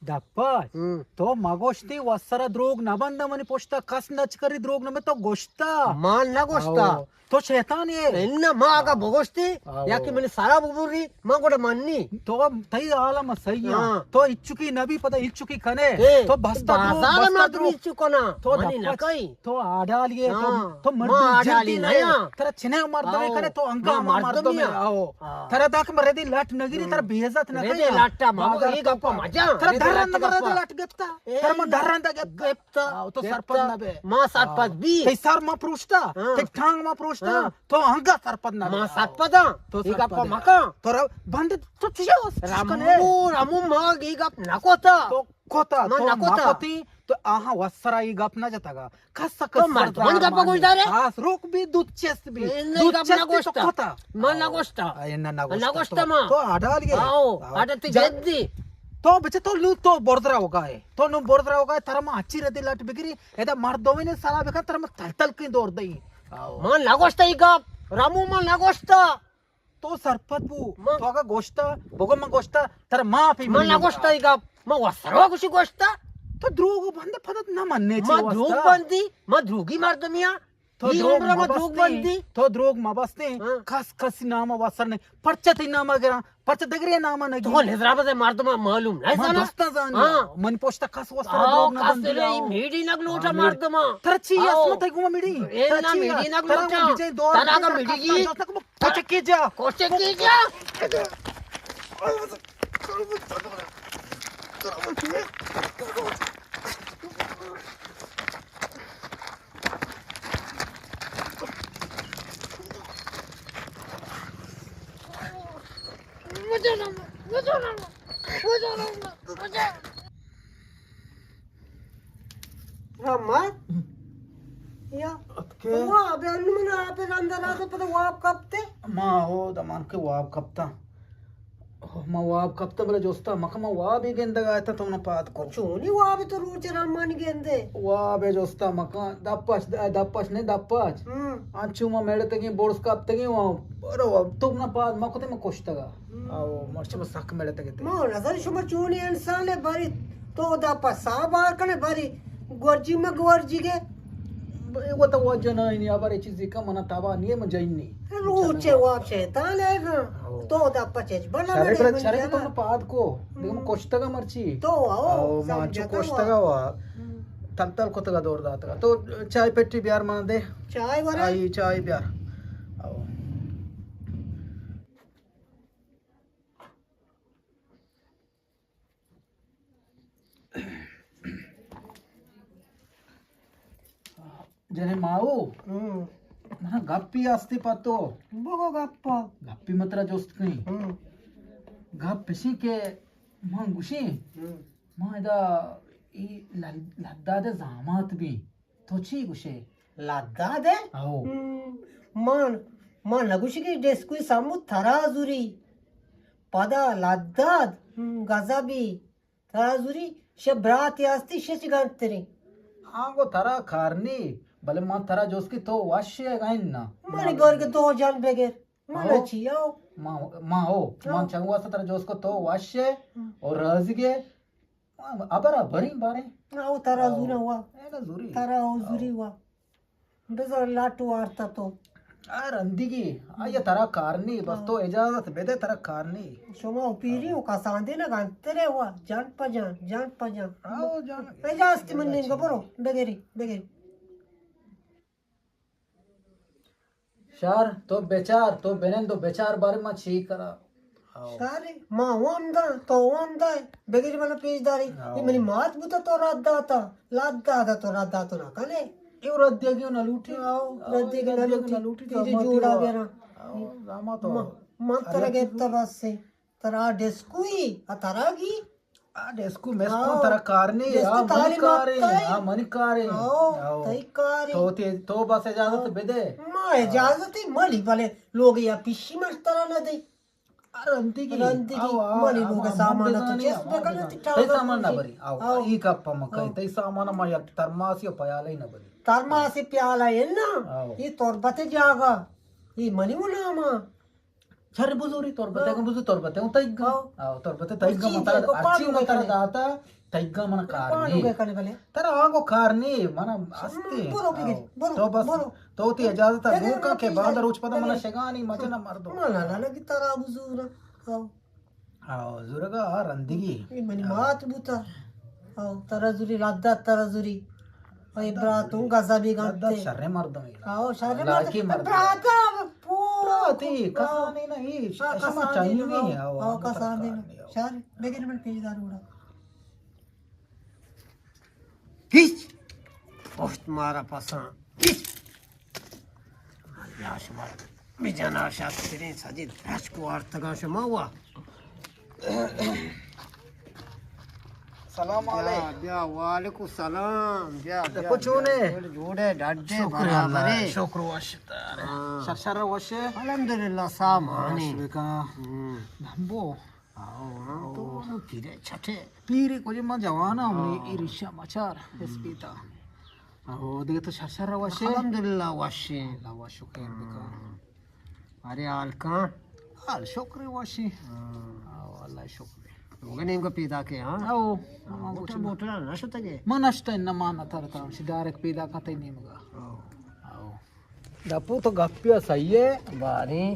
دپاچ، ہم۔ تو مگوشتی وسرا دروگ نبندہ، منی پشتا کس نچکری دروگ نبندہ، تو گوشتا۔ ما نگوشتا۔ او، تو شیطان ئے۔ انہ، ما اگا بگوشتی، آو۔ یا کہ منی سرا ببری، ما گوڑا منی۔ تو تئی حالا ما صحیح ہاں۔ ہاں۔ تو اچکی نبی پدا اچکی کنے۔ اے، تو بستا دروگ، بازار بستا مردم دروگ۔ اچو کنا۔ تو منی دپاچ، نکئی۔ تو آڈالی ئے، تو، ہاں۔ تو ما مردم آڈالی جلدی نہ نہ۔ ہاں۔ ترا چنے مردمے آو۔ کنے، تو انگا ما ہما مردمے مردمے۔ آو۔ ہاں۔ ترا داک مرے دی لٹ نگیری، ترا بے عزت نہ کئی۔ ریدے لٹا ما، بازار اے گپا کپا۔ مجا۔ ترا ریدے درند لٹ مرے دی گپا۔ لٹ گپتا۔ اے ترا ما درند گپتا۔ گپتا۔ آو، تو گپتا۔ سرپد نہ بے۔ ما سرپد آو۔ بی۔ تئی سر ما پروشتا۔ ہاں۔ تئی ٹانگ ما پروشتا۔ ہاں۔ تو انگا سرپد نہ بے۔ ما آو۔ سرپداں۔ تو اے گپا سرپد ئے۔ مکن۔ ترا بند تو چیزا واسطہ کنے؟ رمو، رمو ما اے گپ نہ کوتا۔ تو کوتا، ما تو نہ کوتا۔ نہ کوتی، تو آہاں وسرا اے گپ نہ جتگا۔ کس کس تو مردمانی گپا گوش دارے؟ آس روک بی، دود چست بی۔ اے نہ دود گپ چست نہ تو گوشتا۔ کوتا۔ ما نہ گوشتا۔ اے نہ، نہ گوشتا۔ نہ گوشتا تو، ما۔ تو آڈالی ئے۔ آو، آو۔ آڈا تی جا-، جدی۔ تو بچے تو نو تو برد را ہوگا ئے۔ تو نو برد را ہوگا ئے، ترا ما اچی ردی لٹ بگری، ادا مردمے نے سلا بکن، ترا ما تل تل کیں دور دئی۔ آو۔ ما نہ گوشتا اے گپ، رمو ما نہ گوشتا۔ تو سرپد بو، ما تو اگا گوشتا، بگو من گوشتا، ترا معافی من ملی۔ نگوشتا اے گپ، من وسرا گوشی گوشتا۔ تو دروگ بند پدت نہ مننے چی ما واسطہ؟ دروگ بندی، ما دروگی مردمیا۔ تو اے دروگ عمر ما دروگ مبستے، بندی۔ تو دروگ مبستے، ہاں۔ کس کسی نام وسر نہیں۔ پرچہ تی نام گرا، پرچہ دگرے نام نگی۔ تو نظر بزے مردم معلوم نہیں ما زانا۔ دوستا زانی۔ ہاں۔ من پوشتا کس وسر آو، دروگ نہ کس بندی نہیں، آو۔ میڈی نگ لوٹا ہاں، میڈی۔ مردما۔ ترا چی آو۔ اسمت ہے گما میڈی؟ اے ترا نا چی میڈی نگ ترا لوٹا۔ مجھے دور ترا اگا میڈی گی۔ کوچکی جا۔ کوچکی جا۔ رحمت؟ یا۔ اتکے۔ تو واب انو من آپ اندر آتے پتہ واب کپتے؟ ما ہو دمان کے واب کپتا۔ ما واب کپتا بلے جستا مکن، ما وابی گندگ آتا تو منا پاد کو۔ چونی واب تو روچ رحمان گندے؟ واب جستا مکن، دپش، دپش نے دپش۔ ہم۔ انچو ما میڑتگیں، برز کپتگیں، و برو، تو منا پاد مکتے ما کشتگا۔ ہم۔ آو، مرچی ما سک میڑتگے تے۔ ما نظر شما چونی انسان ہے، بری تو دا پسا بار کنے، بری گورجی ما گورجی گے۔ وتا واجہ نہ اینی، ابر چیزی کا منا تابا نہیں، من جائنی۔ روچے واب شیطان ہے نا۔ آو۔ تو دا پچے بنا شرے بنا، شرے تو پاد کو۔ دیکھ، ما کشتگا مرچی۔ تو آو، آو، ما سمجھتا کشتگا وا۔ ہم۔ تل تل کتگا دور داتگا۔ تو چائے پٹی بیار منا دے۔ چائے ورا؟ آئی، چائے بیار۔ آو۔ جنے ماو، ہم۔ منا گپی ہستی پتو۔ بگو گپا۔ گپی مترا جست کہیں۔ ہم۔ گپ اسی کہ من گوشیں، ہم۔ ما ادا ای لد-، لداد زامات بی۔ تو چی گوشے؟ لداد ئے؟ آو۔ ہم، من، من نگوشی کہ ڈسکوی سمو ترا زوری۔ پدا لداد، ہم، گزبی ترا زوری، شے براتی ہستی، شے چی گنتری۔ ہاں، گو ترا کار نی، بلے من ترا جوست کہ تو وش ئے گائن نا۔ من گور کہ تو جان بگر۔ من آو۔ چی آو؟ ما، ما ہو، آو۔ من چنگ واسطہ ترا جوست کو تو وش ئے ہم۔ اور راضی گے۔ ابرا بریں باریں۔ آو ترا آو۔ زورا وا۔ اے نا زوری۔ ترا آو آو۔ زوری وا۔ بزر لاٹو آرتا تو۔ آ رندگی، آ یہ ترا کار نی، بس آو۔ تو اجازت بدے ترا کار نی۔ شما او پیری آو۔ او کسان دے نا گنترے وا، جان پا جان، جان پا جان۔ آو جان۔ اجازت من نینگا برو، بگری، بگری۔ شار، تو بچار، تو بنند و بچار بارے ما چی کرا۔ آو۔ شار، ما وام دا، تو وام دا، بگیر منا پیش داری۔ آو۔ یہ منی مات بوتا تو رد داتا، لد داتا تو رد داتو نہ کنے۔ ایو رد دیگی نہ لوٹی۔ آو، رد دیگی نہ لوٹی۔ نہ لوٹی، تیجے زاماتی جوڑا ہوا۔ گرا۔ آو، زامات ہوا۔ ما، من ترا گپتا بس سے۔ ترا ڈسکوئی، آ ترا گی؟ آ ڈسکو مس کن، آو۔ ترا کار نی، ڈسکو آ منی تعلیم کار اے، یافتہ اے۔ آ منی کار اے۔ آو، آو۔ تئی کار اے۔ تو تے، تو بس اجازت آو۔ بدے۔ ما اجازت ہی ملی، بلے لوگ یا پیشی مش ترا نہ دے۔ آ رندگی۔ رندگی۔ آو، آو، ملی آو، لوگ آو، سامان تو بزانی، چست آو، بکن، بزانی۔ تئی تئی ٹاور سامان نہ بری۔ آو، آو۔ ای کپ مکئی، آو۔ تئی سامان ما یک ترماسی و پیالہ ہی نہ بری۔ ترماسی پیالہ ہے نا؟ آو۔ یہ تربت جاگا۔ یہ منی و ناما۔ شر بزوری، تربت ءَ بزور، تربت ءَ تئیگ ءَ۔ ہاں۔ آ، تربت ءَ تئیگ ءَ، من ترا ہرچی من ترا داتا، تئیگ ءَ من کار نی۔ ترا آنگو کار نی، من ہستی۔ برو بگیر، برو، تو بس، برو۔ تو تی اجازت ءَ گوکا کہ بعد روچ پدا من شگانی مجن مردو۔ من لالا کی ترا بزور۔ ہاں۔ آ، زورگا آ رندگی۔ اے منی مات بوتا۔ آ، ترا زوری، لدت ترا زوری۔ اے برات اوں گزا بیگانتے۔ لدت شریں مردمے۔ آ، شریں مردمے۔ برات پو۔ براتی، کسانی نہ، اے شما چاہیے نہ۔ آ، کسانی نہ۔ شر، بگیر من پیش دار اڑا۔ ہچ پشت مارا پساں۔ ہچ۔ اللہ شما بجنا شاترین سجی درچک وارتگا شما وا۔ سلام علیکم۔ بیا، وعلیکم السلام۔ بیا، بیا، چونے؟ جوڑے، ڈڈے، شکر اللہ، برابرے۔ شکر وش تارے۔ ہاں۔ شر شر وشے؟ الحمدللہ، سامان۔ وش بکا۔ ہم۔ دمبو۔ آؤ، آؤ۔ تو پیرے چھٹے۔ پیرے کجے، ما جوان ہم، ہاں۔ اے ریشا مچار، اسپیتا۔ آؤ، دیگه تو شر شر وشے؟ الحمدللہ وشے۔ اللہ وش و خیر بکا۔ ارے حال کن؟ حال شکر وشے۔ ہاں۔ آؤ، اللہ شکر۔ لوگا نیم کا پیدا کے، ہاں؟ آؤ۔ موٹر، موٹر نہ شتگے؟ من نشتہ، نہ مان ترتا، شدارک پیدا کا تے نیمگا۔ آؤ۔ آؤ۔ گپو تو گپیا صحیح ہے۔ باریں۔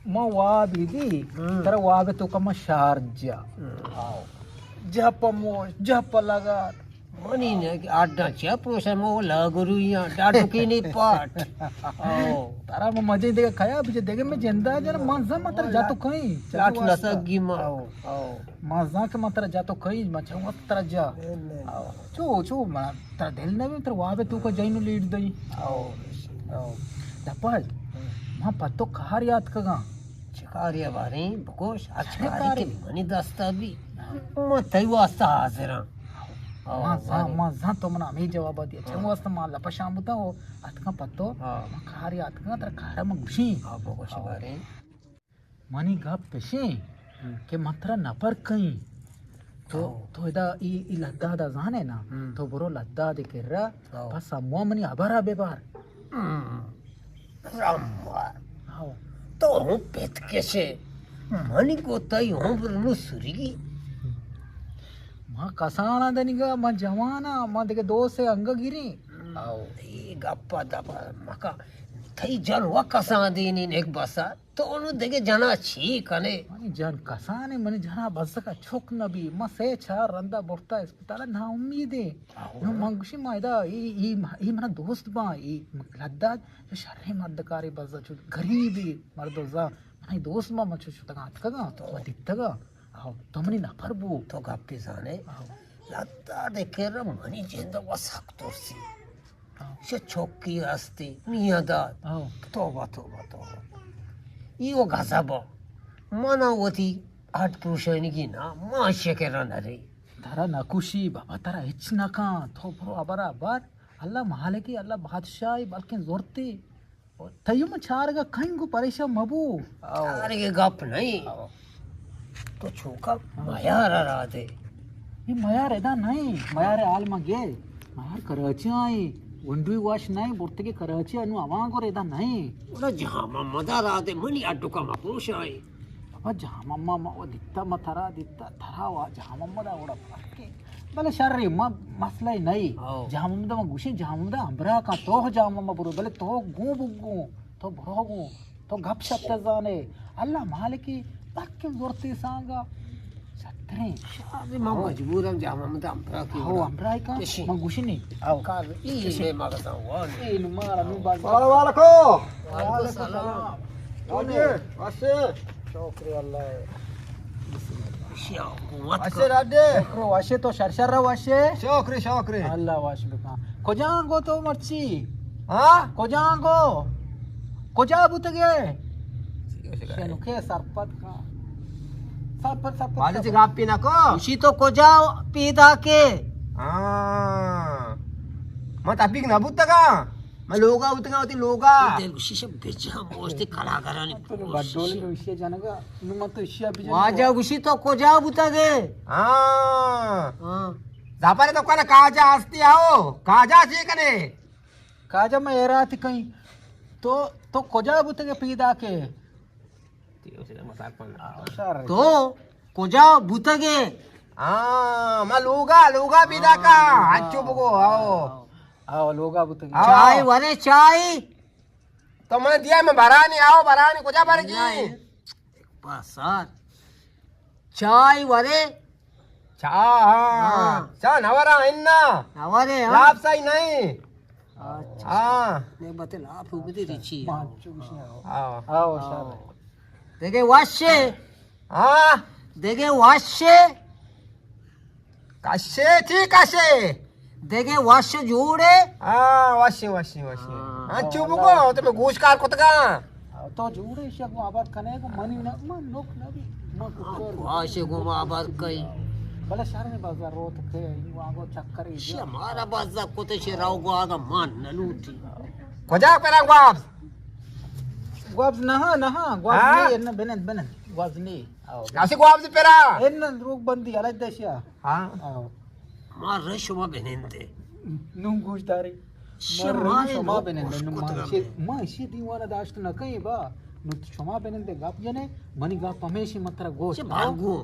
ما واب دی، ہم۔ ترا واب تو کم شارجا۔ ہم۔ آؤ۔ جپ مو، جپ لگا۔ منی نے اڈا چیا پروشا مو لگرویاں، ڈاڈو کی نی پاٹ۔ آؤ۔ ترا مو مجے دیگه کھایا، بجے دیگه میں جندا جن من زم تر جاتو کہیں۔ لاٹ نسگی ما۔ آؤ، آؤ۔ من زان کہ من ترا جاتو کئی، من چہ وقت ترا جا۔ نہ، نہ۔ آؤ۔ چو، چو، من ترا دل نہ بی، ترا واب تو کا جائنو لیٹ دئی۔ آؤ۔ آؤ۔ دپا، ہم۔ من پتو کار یاد کگاں۔ چہ کارے باریں بگوش، ہر چہ کارے کارے؟ کہ منی دستا بی۔ من تئی واسطہ حاضراں۔ آؤ، من زان، باریں۔ من زان تو من ہمیں جواب دیا۔ چہ ہاں۔ واسطہ من لپشان بوتا ہو، اتکاں پتو، ہاں۔ من کار یاد کگاں، ترا کارا من گوشیں۔ آؤ، بگوش آؤ۔ باریں۔ منی گپ اشیں ہم۔ کہ من ترا نپر کئیں۔ تو، ہو۔ تو ادا ای، ای لداد ء زانے نا؟ ہم۔ تو برو لداد ء کرا، ہو۔ پس اموا منی ہبر ء ببار۔ ہم۔ رمبار۔ ہو۔ تو ہوں پت کشے۔ منی گوتائی ہوں برنو سرگی۔ ما کساناں دنیگا، ما جواناں، ما دگہ دوست انگا گیریں۔ ہو۔ ای گپا دپا مکا۔ تئی جن و کسان دینی نیک بسا۔ تو انو دگہ جنا چی کنے؟ منی جن کسانے، منی جنا بزگا چک نبی۔ ما سے چار رندا برتا اسپتالا، نا امیدے۔ آہو۔ نو من گوشی ما ادا ای، ای، ای منا دوست باں، ای لداد چو شریں مردکارے بزا چو غریبے مردو زا۔ منا ای دوست باں، من چو شتگاں اتکگاں، تو۔ ما دیتگا۔ آہو، تو منی نپر بو۔ تو گپی زانے؟ آہو۔ لداد کرا منی جند و سک ترسی۔ ہاں۔ چہ چکی ہستی، میاں داد۔ ہاں۔ توبہ، توبہ، توبہ۔ ای و غضب۔ منا وتی ہٹ پروشینگی نا، ما شکر نہ رہی۔ ترا نکوشی بابا، ترا ہچ نکان۔ تو برو ہبرا بر۔ اللہ مالکی، اللہ بادشاہی، بلکن زورتی۔ تیو من چارگا کہیں گو پریشان مبو۔ آؤ۔ چارگے گپ نہیں۔ آؤ۔ تو چوکا میار ء را دے۔ اے میار ادا نئیں، میار ء حال ما گے۔ میار کراچی آئیں، گنڈوی واش نئیں، برتگے کراچی انو آواں گور ادا نئیں۔ اوڑا جہاں محمد ء را دے، منی اڈو کا مپروش آئیں۔ بابا جہاں محمد ما و دیتا، ما ترا دیتا، ترا وا جہاں محمد ء اوڑا پرکے۔ بلے شر ما مسئلہ نئیں۔ ہاں۔ جہاں محمد ما گوشیں، جہاں محمد ہمراہ کا تو جہاں محمد برو، بلے تو گوں بگوں، تو برو گوں۔ تو گپ شپ ء زانے، اللہ مالکی، پکیں زرتے سانگا شتریں۔ شاید من ہو۔ مجبورم جا محمد ہمراہ کی ہو، وڑا۔ ہمراہ کا، کشی۔ من گوشنی۔ ہو۔ کار ای کشی۔ میں مغزا وان۔ اے نو مارا نو باز۔ السلام علیکم۔ وعلیکم السلام۔ کون ہے؟ واسے۔ شکر اللہ۔ اشیا قوت اسے کا۔ رادے۔ شکر واسے تو شر شر واسے۔ شکر، شکر۔ اللہ واش بکن۔ کجا گو تو مرچی؟ ہاں؟ کجا گو؟ کجا بوتگے؟ شنو کے سرپد کا؟ سرپد، سرپد، واجہ سرپد۔ چی گپی نکو۔ اشی تو کجا پیدا کے؟ ہاں۔ من تپیک نہ بوتگا۔ من لوگا بوتگا، وتی لوگا۔ دل گوشی شب بجا موشتی کلاگرانی بڈول گوشی جنگا۔ نو من تو اشیا بجا۔ واجہ گوشی تو کجا بوتگے؟ ہاں۔ ہاں۔ زاپارے تو کنا کاجا ہستی آؤ۔ کاجا چی کنے؟ کاجا میں ایرات کہیں۔ تو، تو کجا بوتگے پیدا کے؟ تو کجا بوتگ ئے؟ ہاں، ما لوگا، لوگا پیداک آں۔ انچو بگو، آؤ۔ آؤ، لوگا بوتگ ئے۔ آؤ۔ چائے ورے، چائے۔ تو من دیا، من برانی، آؤ، برانی، کجا برگی؟ پاسار۔ چائے ورے۔ چا، ہاں۔ ہاں۔ چا نورا انا۔ نورے، ہاں۔ لاپ صحیح نہیں۔ اچھا۔ ہاں۔ نے بتے لاپ ہو بدی ریچی۔ ہاں۔ آؤ۔ آؤ، شاباش۔ دگہ وشے۔ ہاں۔ دگہ وشے۔ کشے، ٹھیک کشے۔ دگہ وش جوڑے۔ ہاں، وشے، وشے، وشے۔ ہاں۔ ہاں، چو بگو، تو میں گوش کار کتگا۔ تو جوڑے، شگو آباد کنے کو منی نہ، من نوک نہ بھی۔ من کتگا۔ واشے گو آباد کئی۔ بلے شہر میں بازار روت کے، واگو چکر۔ شمارا بازار کتے شے راو گو آگا مان نہ لوٹی۔ کجا پرا گوابز؟ گوابز نہ، نہ، گوابز ہاں؟ نہیں، نہ، بنند، بنند، گوابز نہیں۔ آؤ۔ اسی گوابز پرا؟ ان روک بندی، علیحدہ شیا۔ ہاں۔ آؤ۔ ما رے شما بنندے۔ نون گوش داری۔ شما ما رے شما نون بنندے۔ گوش نون ما کتگا شی، میں۔ ما شی دیوانہ داشت نہ کہیں با۔ نون شما بنندے گپ جنے، منی گپ ہمیشی مترا گوش۔ چہ بارگو۔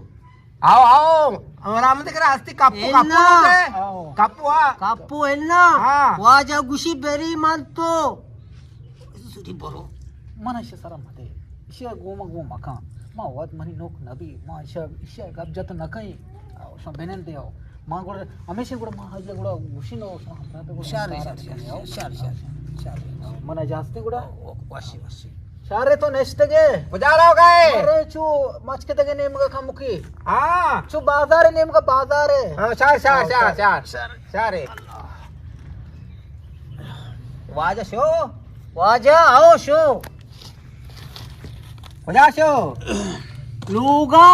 آؤ، آؤ، آرام دے کرا ہستی کپو، کپو اینا۔ دے۔ آؤ۔ کپو، ہاں۔ کپو اینا۔ ہاں۔ واجہ گوشی بری من تو۔ زوری برو۔ من ایشی سرا مدے۔ ایشی گوما گوما کن۔ ما وت منی نوک نبی۔ ما ایشی، ایشی گپ جت نہ کئیں۔ آؤ، شما بنندے آؤ۔ ما گڑا، ہمیشہ گڑا ما حاجی گڑا گوشی نو شما ہمراہ پہ گڑا شر، شر، شر، شر، شر، شر۔ من اجازت گڑا۔ او، او، وشی، وشی۔ شارے تو نشتگے؟ کجا رو گئے؟ ارے چو مچکدگے نیمگا کمکی۔ ہاں۔ چو بازار نیمگا بازار ہے۔ ہاں، شار، شار، ہاں، شار، شار۔ شار۔ شارے۔ واجہ شو؟ واجہ آؤ شو۔ کجا شو؟ لوگا۔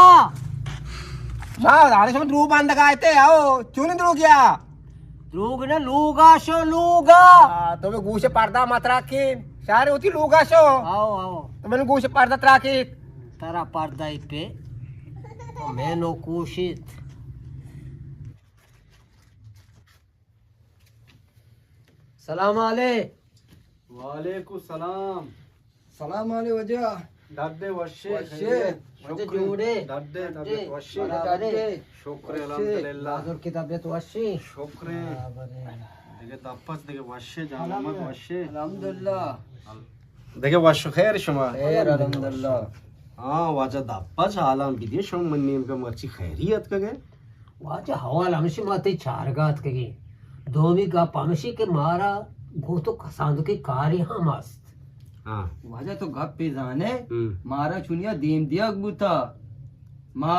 شاہ، دانے شما دروگ باندگا ایتے، آؤ۔ چون دروگ یا؟ دروگ نہ، لوگا شو، لوگا۔ آ، تو میں گوش پردہ مت راکین۔ شارے ہوتی لوگا شو۔ آؤ، آؤ۔ تو میں گوش پردہ تراکین۔ ترا پردہ ای پہ۔ تو میں نو کوشت۔ سلام علیک۔ وعلیکم سلام۔ سلام علیک واجہ۔ ڈڈے وشے، وشے۔ خیریت؟ واجہ شکر۔ جوڑے؟ ڈڈے، ڈڈے۔ طبیعت وشے؟ برابرے۔ ڈڈے۔ شکر وشے۔ الحمدللہ۔ نازر کی طبیعت وشی؟ شکر۔ برابرے۔ دگہ دپس دگہ وشے، جان محمد وشے؟ الحمدللہ۔ دگہ وش خیر شما؟ خیر الحمدللہ۔ ہاں واجہ دپس حالان بدے، شما من نیمگا مرچی خیری اتکگے؟ واجہ حوال ہمشی ما تئی چارگا اتکگیں۔ دومی گپ ہمشی کہ مارا گوں تو کساندکیں کارے ہم است۔ ہاں۔ واجہ تو گپے زانے، ہم۔ مارا چونیا دیم دیگ بوتا۔ ما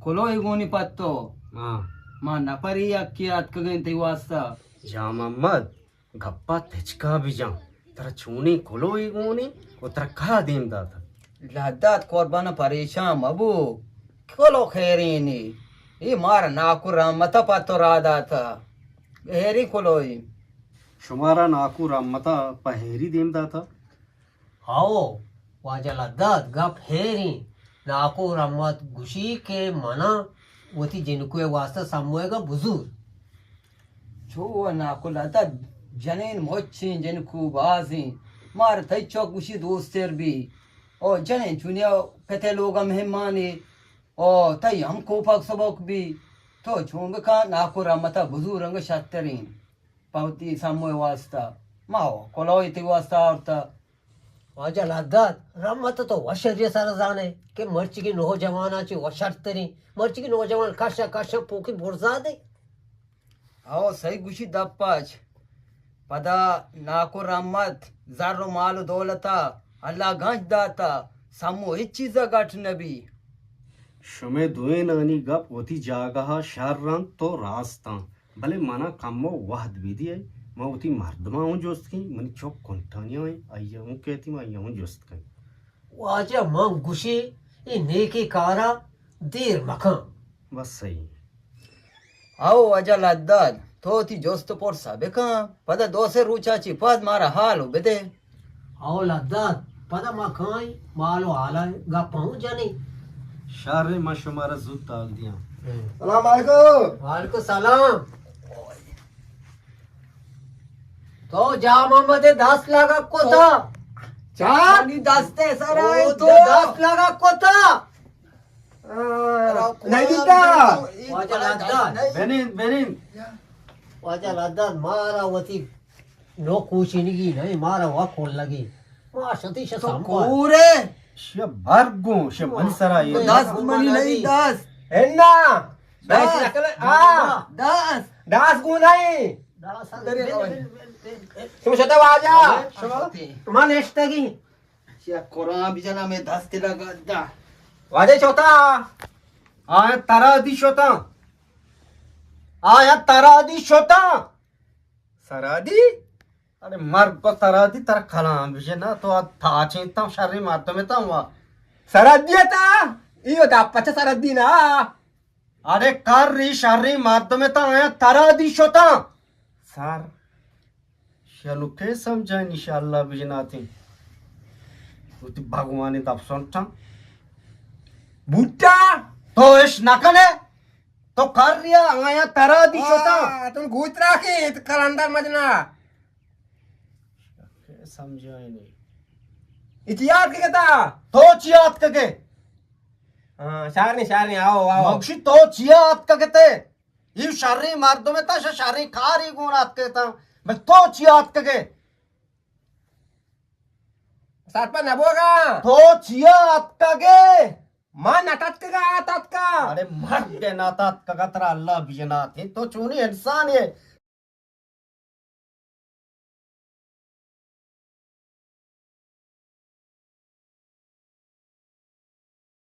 کلوہے گونی پتو۔ ہاں۔ ما نپری یکے اتکگیں تئی واسطہ۔ جان محمد، گپا تچکا بجن، ترا چونیں کلوہے گونی و ترا کہا دیم داتگ؟ لدات قربان پریشان مبو، کلو خیرینی، اے مارا ناکو رحمتا پہ تو را داتا، ہیری کلوہی۔ شمارا ناکو رحمتا پہ ہیری دیم داتا؟ ہئو، واجہ لداد، گپ ہیریں۔ ناکو رحمت گوشی کہ منا وتی جنکوئے واسطہ سموئیگا بزور۔ چو و ناکو لداد، جنین مچیں، جنکو بازیں۔ مار تئی چک گوشی دوستر بی۔ او جنین چونیا پتے لوگا مہمانے۔ او تئی ہم کوپگ سبک بی۔ تو چون بکن، ناکو رحمتا بزور انگا شتریں۔ پہ وتی سموئے واسطہ۔ ما کلوہی تئی واسطہ آورتا۔ واجہ لداد، رحمت تو وش شری سر زانے کہ مرچگی نوجواناں چہ وشرتریں، مرچگی نوجوان کش ء کش ء پوکی برزادے۔ او سہی گوشی دپاچ، پدا ناکو رحمت، زر و مال و دولتا اللہ گنج داتا، سمو ہچ چیزا گٹ نبی۔ شمے دوئینانی گپ وتی جاگہا شر انت و راست انت۔ بلے منا کمو وہد بدیئے، من وتی مردماں ہوں جست کن، منی چک کنٹانیاں ایں، آئی ء ہوں کہتی، من آئی ء ہوں جست کن۔ واجہ من گوشی، اے نیکیں کارا دیر مکن۔ بس سہی۔ او واجہ لداد، تو وتی جست و پرسا بکن، پدا دو سے روچا چی پد مارا حال و بدے۔ او لداد، پدا ما کائیں، مال و حالا گپاں جنیں۔ شر، ما شمارا زوت حال دیاں۔ سلام علیکم۔ وعلیکم سلام۔ تو جان محمد دست لگا کتا؟ ٹاک۔ منی دست ءِ سرا اِنت تو۔ دست لگا کتا۔ آ، نہیں بیتا۔ واجہ لداد۔ بنند، بنند۔ واجہ لداد، مارا وتی نو کوشینگی نہیں، مارا وا کول لگی۔ ما شتی شہ تو سنبھال۔ کورے۔ شہ برگوں، شہ منی سرا اِنت۔ دست منی نہیں، دست۔ انا۔ دست۔ دست۔ آ۔ دست۔ دست گوں نہیں۔ دست۔ شما شتا واجہ۔ شما۔ ما نشتگی۔ چیا قرآن بجنا میں دست لگا دا۔ واجہ شتا۔ آیا ترا دی شتا۔ آیا ترا دی شتا۔ سرا دی؟ ارے مرگ کو سرا دی، ترا کلام بجنا، تو آ تاچیں تاں شریں مردم تاں وا۔ سرا دی تا؟ ایو تا پچا سرا دی نا۔ اڑے کر ری شریں مردم تاں آیا ترا دی شتا۔ سر۔ شنو کے سمجھائیں انشاءاللہ بجناتیں۔ وتی بھگوان دپ سنٹاں۔ بوٹا۔ تو اش نہ کنے۔ تو کر ریا آیا ترا دی شتا۔ آ، تم گوت راکے، تو کلندر مجنا۔ کے سمجھائیں نہیں۔ اتیار کے کتا؟ تو چی آتکگے؟ ہاں، شارنی، شارنی، آؤ، آؤ۔ مگشی تو چیا آتکگتے؟ ایو شریں مردم تا، ش-، شریں کاری گون آتکگتا۔ بل تو چیا آتکگے؟ سرپد نبوگا۔ تو چیا آتکگے؟ ما نتاتکگا، آتاتکا۔ ارے مرد نتاتکگا، ترا اللہ بجنات ہے۔ تو چونی انسان ہے؟